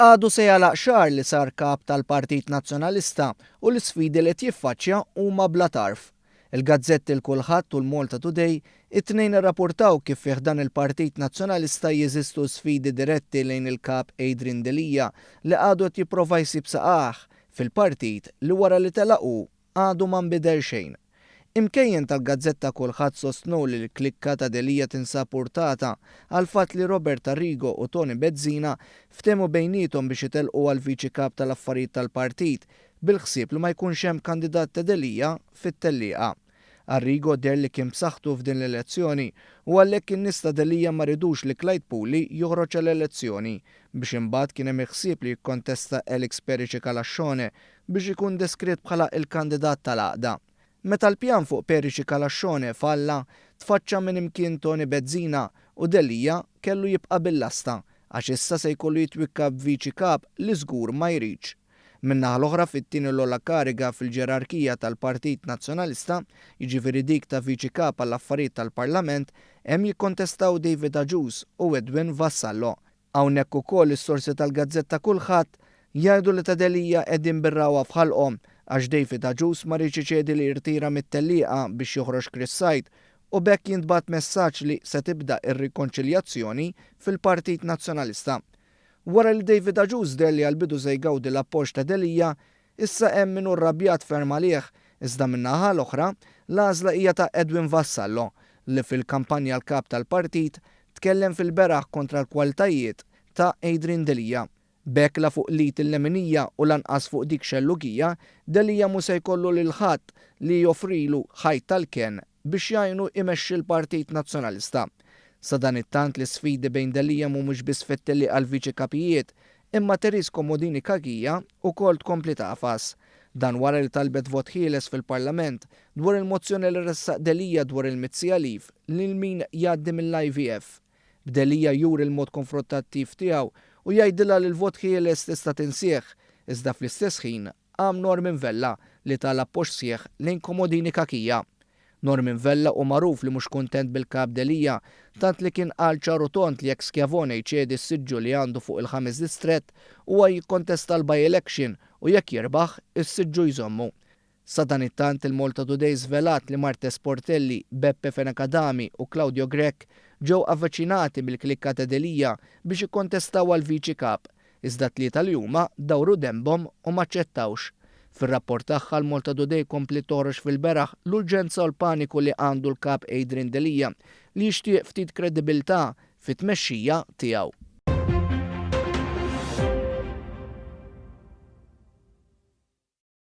Għadu se jagħlaq xahar li sar Kap tal-Partit Nazzjonalista u l-isfidi li qed jiffaċċja huma bla tarf. Il-gazzetti l-Kullħadd u l-Malta Today it-Tnejn irrapurtaw kif fi ħdan il-Partit Nazzjonalista jeżistu sfidi diretti lejn il-Kap Adrian Delia li għadu qed jipprova jsib saqajh fil-partit li wara li telaq hu għadu ma nbidel xejn. Imkejjen tal-gazzetta Kullħadd sostnew li l-klikka ta' Delia tinsab urtata għall-fatt li Robert Arrigo u Toni Bezzina ftehmu bejniethom biex itellqu għal Viċi Kap tal-Affarijiet tal-Partit bil-ħsieb li ma jkunx hemm kandidat ta' Delia fit-tellieqa. Arrigo deher li kien b'saħħtu f'din l-elezzjoni u għalhekk in-nies ta' Delia ma ridux li Clyde Puli joħroġ għall-elezzjoni biex imbagħad kien hemm il-ħsieb li jikkontesta Alex Perici Calascione biex ikun deskritt bħala il-kandidat tal-għaqda. Meta l-pjan fuq Perici Calascione falla, tfaċċa minn imkien Toni Bezzina u Delia kellu jibqa' bil-lasta għax issa se jkollu jitwikka b'Viċi Kap li żgur ma jridx. Min-naħa l-oħra fit-tieni l-ogħla kariga fil-ġerarkija tal-Partit Nazzjonalista, jiġifieri dik ta' Viċi Kap għall-Affarijiet tal-Parlament, hemm jikkontestaw David Agius u Edwin Vassallo. Hawnhekk ukoll is-sorsi tal-gazzetta Kullħadd jgħidu li ta' Delia qegħdin bir-ragħwa f'ħalqhom għax David Agius ma riedx iċedi li jirtira mit-tellieqa biex joħroġ Chris Said u b'hekk jintbagħat messaġġ li se tibda r-rikonċiljazzjoni fil-Partit Nazzjonalista. Wara li David Agius deher li għall-bidu se jgawdi l-appoġġ ta' Delia, issa hemm min hu rrabjat ferm għalih, iżda min-naħa l-oħra, l-għażla hija ta' Edwin Vassallo, li fil-kampanja għall-Kap tal-Partit tkellem fil-beraħ kontra l-kwalitajiet ta' Adrian Delia. B'hekk la fuq l-id il-leminija u lanqas fuq dik xellugija, Delia mhu se jkollu lil ħadd li joffrilu ħajt tal-kenn biex jgħinu imexxi l-Partit Nazzjonalista. Sadanittant l-isfidi bejn Delia mhumiex biss fit-tellieq għall-Viċi Kapijiet, imma Therese Comodini Cachia wkoll tkompli tagħfas. Dan wara li talbet vot ħieles fil-Parlament dwar il-mozzjoni li ressaq Delia dwar il-mitt siegħa leave lil min jgħaddi mill-IVF. B'Delia juri l-mod konfrontattiv tiegħu u jgħidilha li l-vot ħieles tista' tinsih, iżda fl-istess ħin qam Norman Vella li ta l-appoġġ sħiħ lejn Comodini Cachia. Norman Vella hu magħruf li mhux kuntent bil-Kap Delia, tant li kien qal ċar u tond li jekk Schiavone jċedi s-siġġu li għandu fuq il-ħames distrett, huwa jikkontesta l-by-election u jekk jirbaħ, is-siġġu jżommu. Sadanittant il-Malta Today żvelat li Marthese Portelli, Beppe Fenech Adami u Claudio Grech ġew avviċinati mill-klikka ta' Delia biex jikkontestaw għall-Viċi Kap, Iżda t-tlieta li huma dawru denbhom u m'aċċettawx. Fir-rapport tagħha l-Malta Today kompliet toħroġ fil-beraħ l-urġenza u l-paniku li għandu l-Kap Adrian Delia li jixtieq ftit kredibilità fit-tmexxija tiegħu.